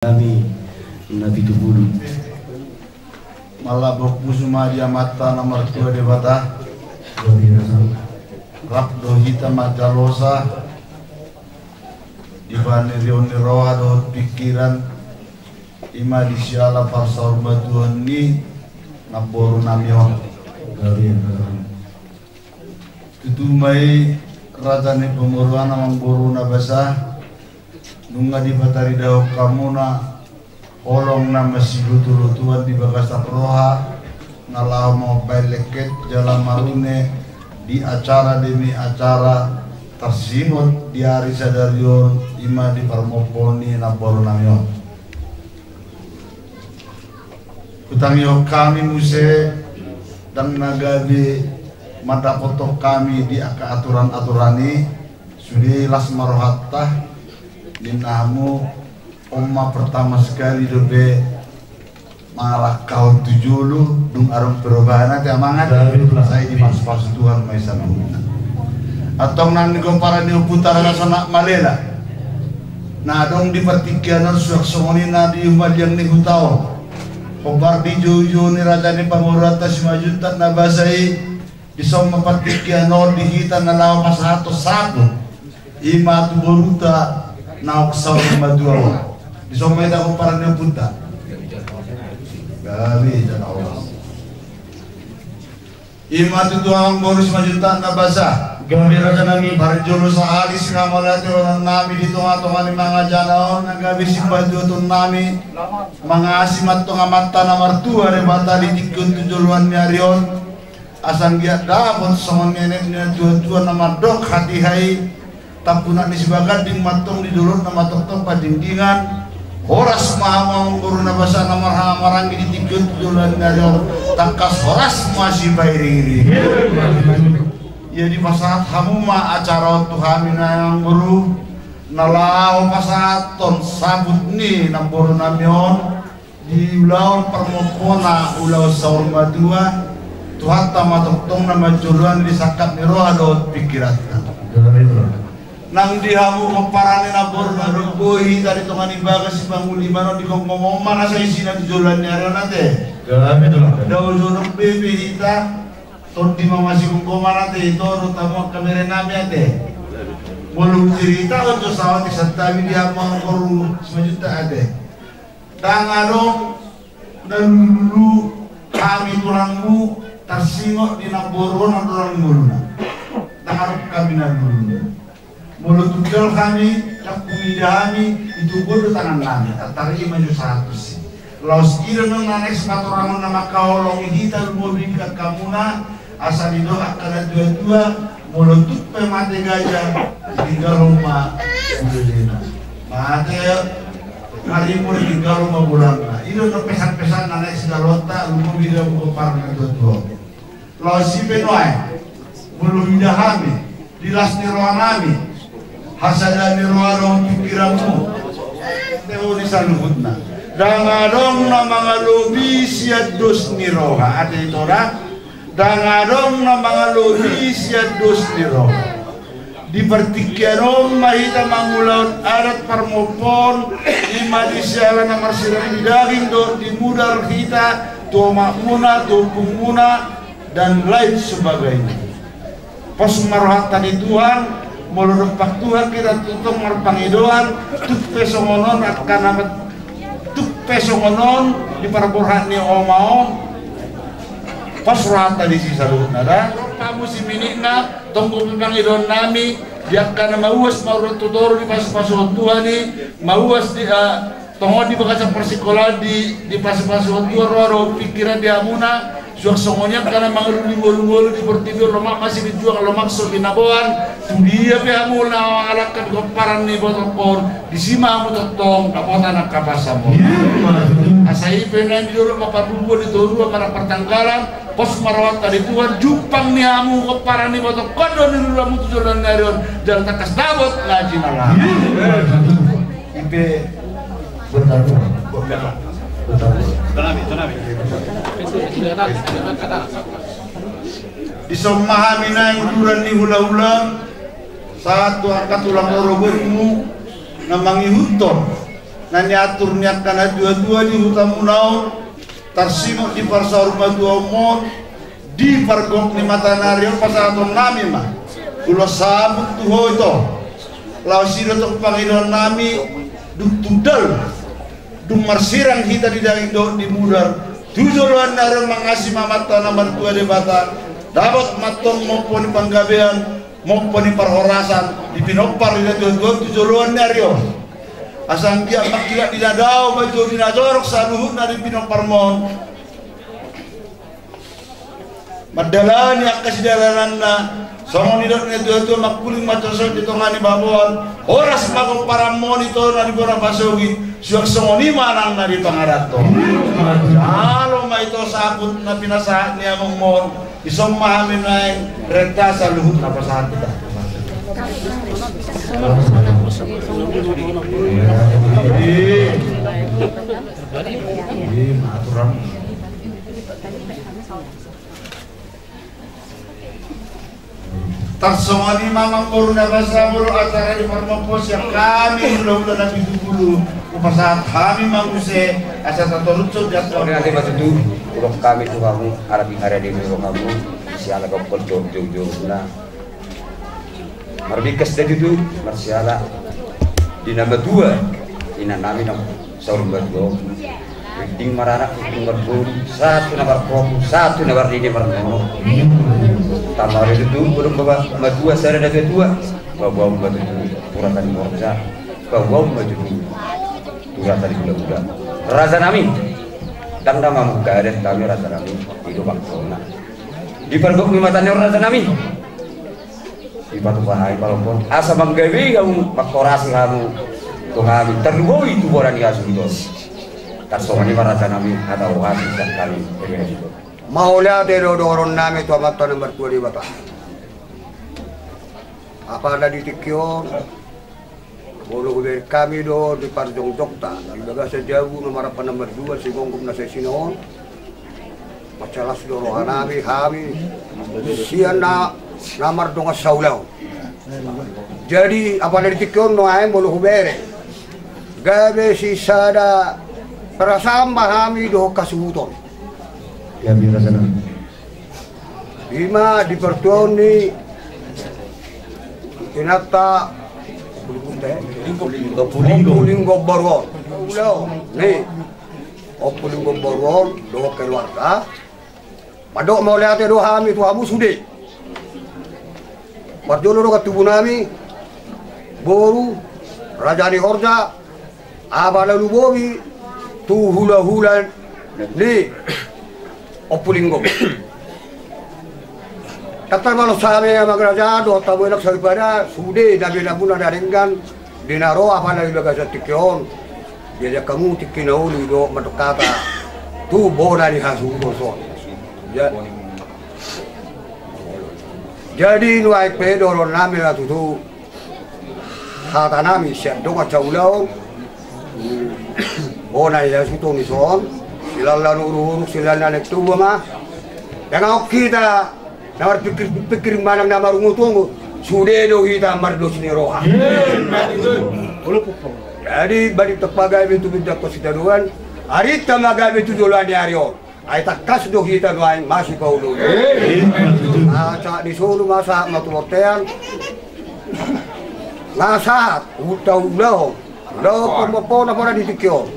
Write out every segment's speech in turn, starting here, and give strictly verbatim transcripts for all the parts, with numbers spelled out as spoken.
Nami na pitu pulu. Mangalaho pusu ma di Amanta na martua Debata. Rap do hita manjalosa di panirion ni roha dohot pikiran, i ma di siala parsaurmatuaon ni namboru nami on. Tutu ma i, raja ni pamoruon, amangboru na basa, nunga dipataridahon hamuna holong na masibotobotoan di bagasan roha, na laho mambahen lengket jala marune di acara demi acara tarsingot di ari sadari on, i ma di parmompoon ni namboru nami on. Hutangihon hami muse, ndang na gabe mandapothon hami di angka aturan-aturan i, sude las ma rohanta, ninna hamu, on ma pertama sekali dope mangalangkahon tu jolo, dung adong perubahan ate, amang ate. Sai dipasupasu Tuhan ma i saluhutna. Antong nang di pomparan ni ompunta Raja Sonak Malela, na adong di partingkian on suang songon i na di humaliang ni huta on, hombar di joujou ni raja ni pamoruonta Simanjuntak na basa i, dison ma partingkian on di hita na laho pasahathon saput, i ma tu borunta naung saur matua on. Dison ma hita pomparan ni ompunta. Gabe jala horas. I ma tutu, amangboru Simanjuntak na basa. Gabe, raja nami. Parjolo sahali sihamauliatehonon nami di tongatonga ni mangajana on, na gabe sipatuaton nami mangasi ma antong Amanta na martua Debata di tingki on tu joloan ni ari on, asa anggiat dapot songon nidok ni natuatua na mandok hatiha i: Tampunak ni sibaganding ma antong di dolok na matongtong pandingdingan, horas ma hamu amangboru na basa na marhaha maranggi di tingki on tu joloan ni ari on, tangkas horas ma sipairingiring. Ia dipasahat hamu ma acara on tu hami, amangboru, na laho pasahathon saput ni namboru nami on, di ulaon parmompoonna, ulaon saur matua, Tuhanta ma tongtong na manjoloan di sangkap ni roha dohot pingkiranta. Nang di hamu pomparan ni namboru na dohot bohi hita di tonga ni bagas sipanguliman on, di gomgom on ma nasa isina tu joloan ni ari on ate. Dao jonok be hita, tondi ma masigomgoman ate, ito do tamu angka bere nami ate. Molo hucerita on jo saotik santabi di hamu amangboru Simanjuntak ate. Ndang adong na lululu hami tulangmu tarsingot di namboru on andorang ngoluna. Ndang adong hami na lululu. Molo tunggal hami, ndang huida hami, itumbur do tangan nami, antar i ma jo sahat tusi. Laos i do na naeng sipatoranghon na mangkaholongi hita lumobi di angka hamuna, asa didok angka natuatua, molo tung pe mate gajah, tinggal ma bulelena. Mate harimbo, tinggal ma bolangna. I do na pesan-pesan na naeng sijaloonta, lumobi di hamu pomparan ni natuatua. Laos i pe nuaeng, molo huida hami, di las ni roha nami, hasada ni roha dohot pingkiranmu, teho ni saluhutna. Ndang adong na mangalobi sian dos ni roha, ate ito da. Ndang adong na mangalobi sian dos ni roha. Di partingkian on ma hita mangulahon adat parmompoon, i ma di siala na marsirang di daging dohot di mudar hita tu omakmuna, tu ompungmuna, dan lain sebagainya. Pos ma rohanta di Tuhan, molo dompak Tuhan hita tongtong marpangidoan, tung pe songon on angka na mat-, tung pe songon on di parborhat ni oma on, pos rohanta disi saluhutna da. Pamusi minikna, tonggo pe pangidoan nami, di angka na mauas ma urat tu toru dipasupasuhon Tuhan i, mauas di, ah, tongon di bagasan parsikolaan di, dipasupasuhon Tuhan roha dohot pingkiran di hamuna, suang songon i angka na mangalului ngolungolu di portibi on, lomak ma silinjuang, lomak so binaboan, tu dia pe hamu na mangalangka di pomparan ni ibotongkon, disi ma hamu tongtong dapotan angka pasamuan. Asa i pe na di dolok ma parbubuan, di toruan ma na partanggalan, pos ma rohanta di Tuhan, jumpang ni hamu pomparan ni ibotongkon dohot ni luluanmu tu joloan ni ari on, jala tangkas dapot na jinalahan. I pe. Dison ma hami naeng uduran ni hulahula, sahat tu angka tulang rorobotmu na mangihuthon na niatur ni angka natuatua di hutamuna on, tarsingot di parsaurmatuaonmuna on, di pargok ni mataniari on pasahatonnami ma ulos saput tu ho ito. Laos i do tong pangidoannami, dung tundal, dung marsirang hita di daging dohot di mudar, tu joloan ni ari on mangasi ma Amanta na martua Debata, dapot ma antong mompo ni panggabean, mompo ni parhorasan di pinompar ni natuatua tu joloan ni ari on. Asa anggiat mangkilak di na dao, manjou di na torop saluhutna di pinomparmon, mandalani angka sidalananna. Songon nidok ni natuatua, mangkuling ma toso di tonga ni baboan, horas ma pomparanmon ito na di bona pasogit, suang songon i ma nang na di pangaranto. Jalo ma ito saput na pinasahat ni amongmon. Dison ma hami naeng renta saluhutna pasahat hita. Tarsongon i ma amangboru na basa, molo acara di parmompo sian hami hulahula na pitu pulu, hupasahat hami ma muse asa tatorushon di atas. Ore ate ma tutu, hudok hami tu hamu, ala pingkara di hudok hamu, siala gokkon jor jor jor na. Marbingkas da tutu, marsiala di na matua, inanami na saur matua. Rinding maranak, rinding marboru, sahat tu na marpopu, sahat tu na marnini marnono. Tama do tutu, molo matua sada na tua-tua, paboaon ma tutu tu rata ni horja, paboaon ma tutu tu rata ni hulahula. Rajanami, ndang na mamungka adat hami rajanami, i do bangsona. Di pargok ni mataniari on rajanami, dipatupa hami palompon asa manggabei hamu, manghorasi hamu tu hami, tarlumobi tu bona ni hasuhuton. Tarsongon i ma rajanami hata roha sian hami. Mauliate do dohononnami tu Amanta na martua Debata. Apala di tingki on, molo hubereng hami do di parjongjongta di bagasan jabu na marapa na marjual sigomgom na saisina on, mansai las do rohanami hami sian na, na mardongan saulaon. Jadi apala di tingki on nuaeng molo hubereng, gabe sisada perasaan ma hami dohot hasuhuton. Ima di partuaon ni inanta Ompu Linggo, Ompu Linggo Baru on. Ulaon ni Ompu Linggo Baru on dohot keluarga. Mandok mauliate do hami tu hamu sude. Parjolo do kan tubunami, boru, raja ni horja, apala lumobi tu hulahula ni Ompu Linggo. Tatar malo same amang raja dohot hamu anak saripada sude na binamu na denggan di na ro apala di bagasan tingki on. Diajak hamu tingki na uli do mandok hata tu bona ni hasuhuton son. Jadi nuaeng pe dohononnami ma tutu hatanami sian dongan saulaon, bona ni hasuhuton i son. Silala na uruk-uruk, silala na naeng toba ma. Dang adong hita na marpingkir-pingkir manang na marungut-ungut, sude do hita mardos ni roha. Jadi baritanta ma gabe tu bintang kositadoan, arinta ma gabe tu joloan ni ari on. Ai tangkas do hita nuaeng masipaolo-olo. Sahat ni solu ma sahat ma tu bontean. Nga sahat tu ulaon, ulaon parmompoon apala di tingki on.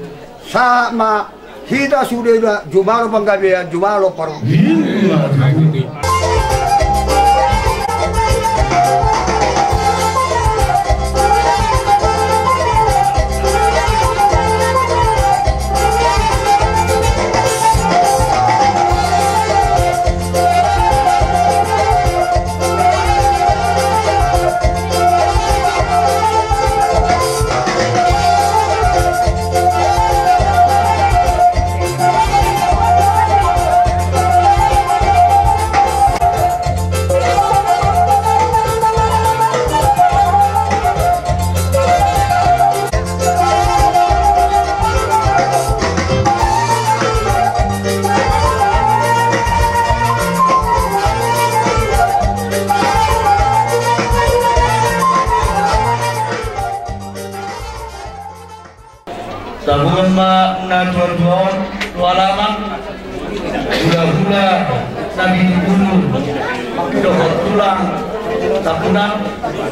Sahat ma hita sude na jumalo panggabean, jumalo par Ma na tua-tua on, tua lama, hula-hula, na binubunu, dohot tulang, Tambunan,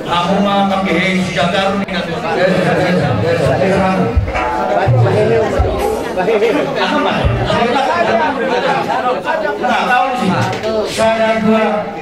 hamu ma mangkehe sijagar ni na tua. Aha ma? Nah, tahu sih. Sada dua.